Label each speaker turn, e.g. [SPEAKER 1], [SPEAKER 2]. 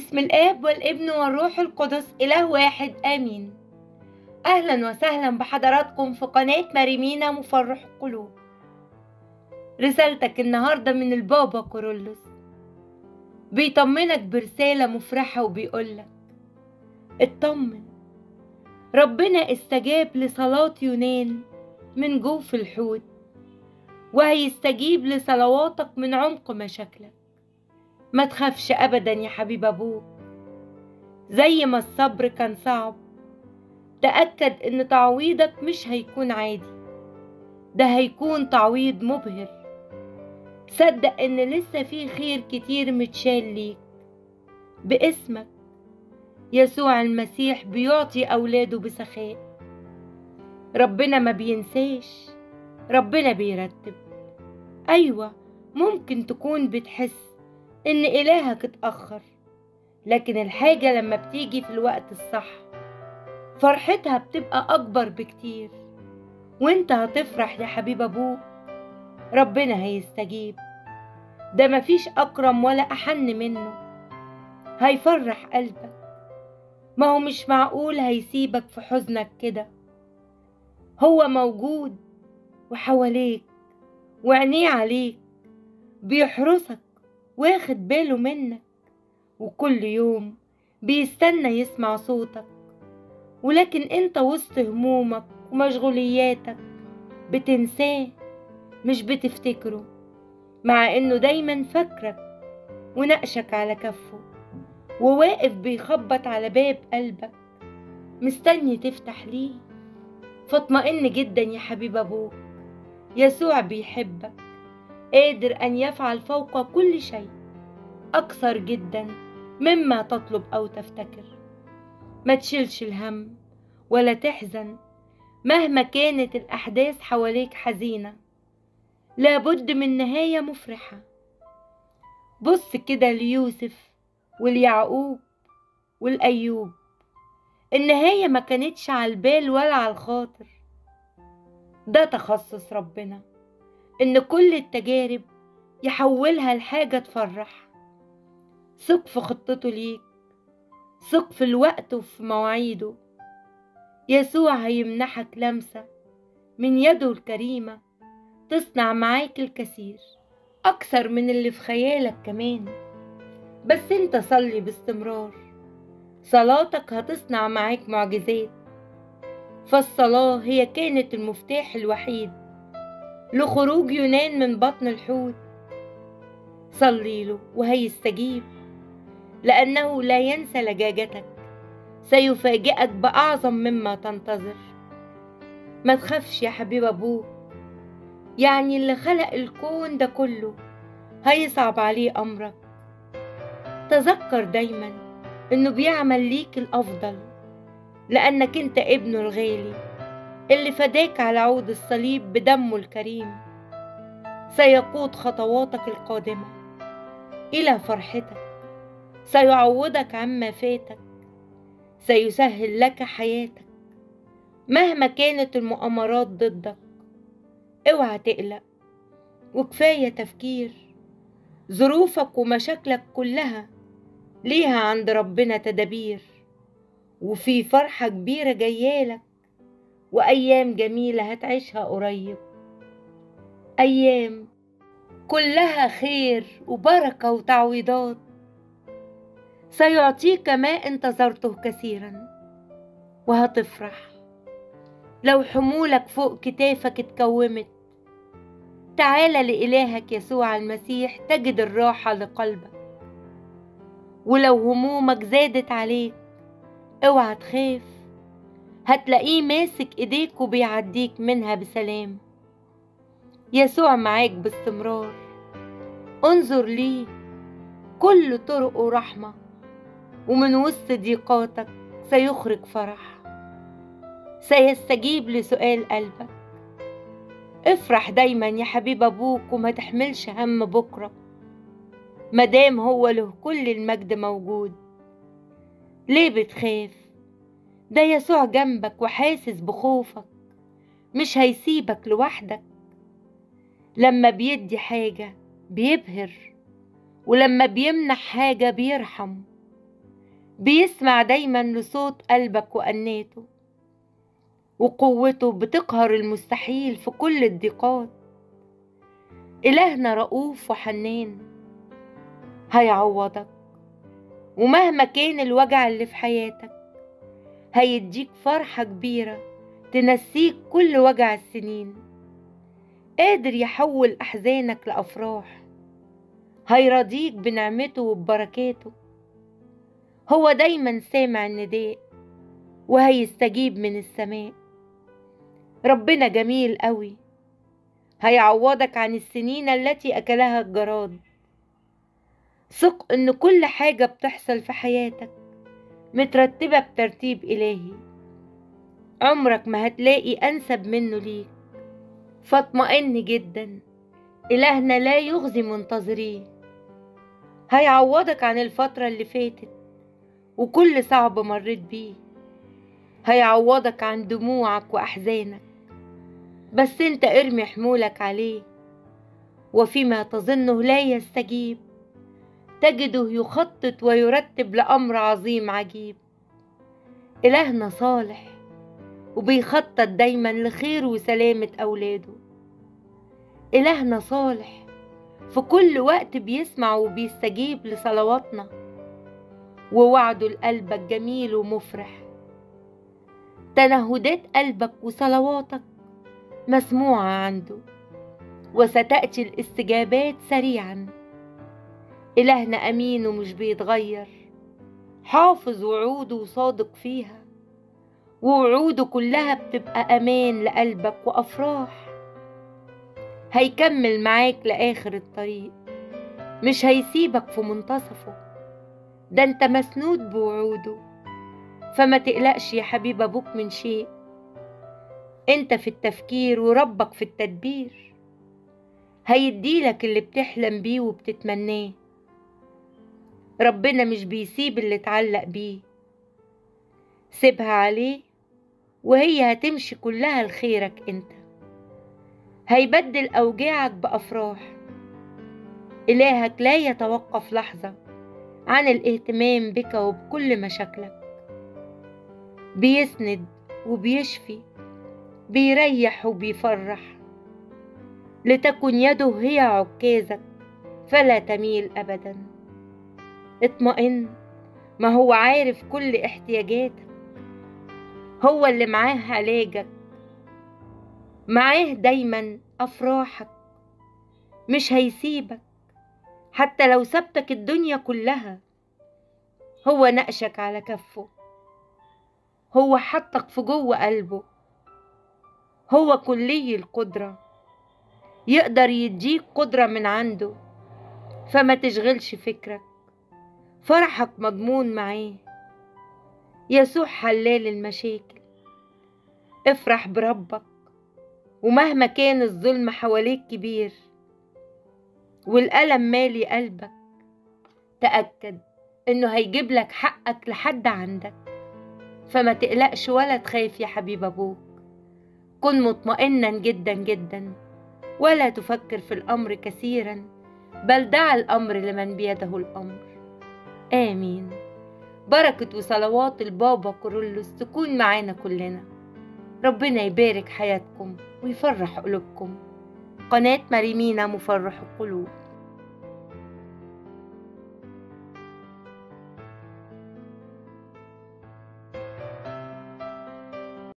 [SPEAKER 1] باسم الآب والابن والروح القدس إله واحد آمين. أهلا وسهلا بحضراتكم في قناة مريمينا مفرح القلوب. رسالتك النهاردة من البابا كورولوس بيطمنك برسالة مفرحة وبيقولك اطمن، ربنا استجاب لصلاة يونان من جوف الحوت، وهيستجيب لصلواتك من عمق مشاكلك. ما تخافش أبدا يا حبيب أبوك، زي ما الصبر كان صعب تأكد إن تعويضك مش هيكون عادي، ده هيكون تعويض مبهر. صدق إن لسه في خير كتير متشال ليك باسمك. يسوع المسيح بيعطي أولاده بسخاء. ربنا ما بينساش، ربنا بيرتب. أيوة، ممكن تكون بتحس إن إلهك اتأخر، لكن الحاجة لما بتيجي في الوقت الصح فرحتها بتبقى أكبر بكتير، وانت هتفرح يا حبيب أبوك. ربنا هيستجيب، ده مفيش أكرم ولا أحن منه، هيفرح قلبك. ما هو مش معقول هيسيبك في حزنك كده، هو موجود وحواليك وعينيه عليك، بيحرسك واخد باله منك، وكل يوم بيستنى يسمع صوتك. ولكن انت وسط همومك ومشغولياتك بتنساه، مش بتفتكره، مع انه دايما فاكرك ونقشك على كفه، وواقف بيخبط على باب قلبك مستني تفتح ليه. فاطمئن جدا يا حبيب ابوك، يسوع بيحبك، قادر ان يفعل فوق كل شيء اكثر جدا مما تطلب او تفتكر. ما تشيلش الهم ولا تحزن مهما كانت الاحداث حواليك حزينة، لابد من نهاية مفرحة. بص كده ليوسف واليعقوب والأيوب، النهاية ما كانتش على البال ولا على الخاطر. ده تخصص ربنا، إن كل التجارب يحولها لحاجة تفرح. ثق في خطته ليك، ثق في الوقت وفي مواعيده. يسوع هيمنحك لمسة من يده الكريمة تصنع معاك الكثير أكثر من اللي في خيالك كمان. بس انت صلي باستمرار، صلاتك هتصنع معاك معجزات. فالصلاة هي كانت المفتاح الوحيد لخروج يونان من بطن الحوت. صلي له وهيستجيب، لأنه لا ينسى لجاجتك، سيفاجئك بأعظم مما تنتظر. ما تخافش يا حبيب أبوك، يعني اللي خلق الكون ده كله هيصعب عليه أمرك. تذكر دايما إنه بيعمل ليك الأفضل، لأنك أنت ابنه الغالي اللي فداك على عود الصليب بدمه الكريم. سيقود خطواتك القادمة إلى فرحتك، سيعوضك عما فاتك، سيسهل لك حياتك مهما كانت المؤامرات ضدك. اوعى تقلق، وكفاية تفكير. ظروفك ومشاكلك كلها ليها عند ربنا تدابير، وفي فرحة كبيرة جايالك، وأيام جميلة هتعيشها قريب، أيام كلها خير وبركة وتعويضات. سيعطيك ما انتظرته كثيرا، وهتفرح لو حمولك فوق كتافك اتكومت. تعال لإلهك يسوع المسيح تجد الراحة لقلبك. ولو همومك زادت عليك اوعى تخاف، هتلاقيه ماسك ايديك وبيعديك منها بسلام. يسوع معاك باستمرار، انظر ليه، كل طرقه رحمة، ومن وسط ضيقاتك سيخرج فرح، سيستجيب لسؤال قلبك. افرح دايما يا حبيب أبوك، وما تحملش هم بكرة مدام هو له كل المجد موجود. ليه بتخاف؟ ده يسوع جنبك وحاسس بخوفك، مش هيسيبك لوحدك. لما بيدي حاجة بيبهر، ولما بيمنح حاجة بيرحم. بيسمع دايما لصوت قلبك وأناته، وقوته بتقهر المستحيل في كل الضيقات. إلهنا رؤوف وحنان، هيعوضك، ومهما كان الوجع اللي في حياتك هيديك فرحة كبيرة تنسيك كل وجع السنين. قادر يحول أحزانك لأفراح، هيرضيك بنعمته وببركاته. هو دايما سامع النداء وهيستجيب من السماء. ربنا جميل قوي، هيعوضك عن السنين التي أكلها الجراد. ثق إن كل حاجة بتحصل في حياتك مترتبة بترتيب إلهي، عمرك ما هتلاقي أنسب منه ليك. فاطمئن جدا، إلهنا لا يغزي منتظريه. هيعوضك عن الفترة اللي فاتت وكل صعب مريت بيه، هيعوضك عن دموعك وأحزانك، بس انت ارمي حمولك عليه. وفيما تظنه لا يستجيب تجده يخطط ويرتب لأمر عظيم عجيب. إلهنا صالح وبيخطط دايما لخير وسلامة أولاده. إلهنا صالح في كل وقت بيسمع وبيستجيب لصلواتنا، ووعده لقلبك جميل ومفرح. تنهدات قلبك وصلواتك مسموعة عنده، وستأتي الاستجابات سريعا. إلهنا أمين ومش بيتغير، حافظ وعوده وصادق فيها، ووعوده كلها بتبقى أمان لقلبك وأفراح. هيكمل معاك لآخر الطريق، مش هيسيبك في منتصفه، ده انت مسنود بوعوده. فما تقلقش يا حبيب أبوك من شيء، انت في التفكير وربك في التدبير. هيديلك اللي بتحلم بيه وبتتمناه. ربنا مش بيسيب اللي اتعلق بيه، سيبها عليه وهي هتمشي كلها لخيرك انت. هيبدل أوجاعك بأفراح. إلهك لا يتوقف لحظة عن الاهتمام بك وبكل مشاكلك. بيسند وبيشفي، بيريح وبيفرح. لتكن يده هي عكازك فلا تميل أبدا. اطمئن، ما هو عارف كل احتياجاتك، هو اللي معاه علاجك، معاه دايما أفراحك، مش هيسيبك حتى لو سبتك الدنيا كلها. هو نقشك على كفه، هو حطك في جوه قلبه، هو كلي القدرة، يقدر يديك قدرة من عنده. فما تشغلش فكرك، فرحك مضمون معاه. يسوع حلال المشاكل. افرح بربك، ومهما كان الظلم حواليك كبير والألم مالي قلبك، تأكد إنه هيجيب لك حقك لحد عندك. فما تقلقش ولا تخاف يا حبيب أبوك، كن مطمئنا جدا جدا، ولا تفكر في الأمر كثيرا، بل دع الأمر لمن بيده الأمر. آمين. بركة وصلوات البابا كورولوس تكون معانا كلنا. ربنا يبارك حياتكم ويفرح قلوبكم. قناة مريمينا مفرح القلوب.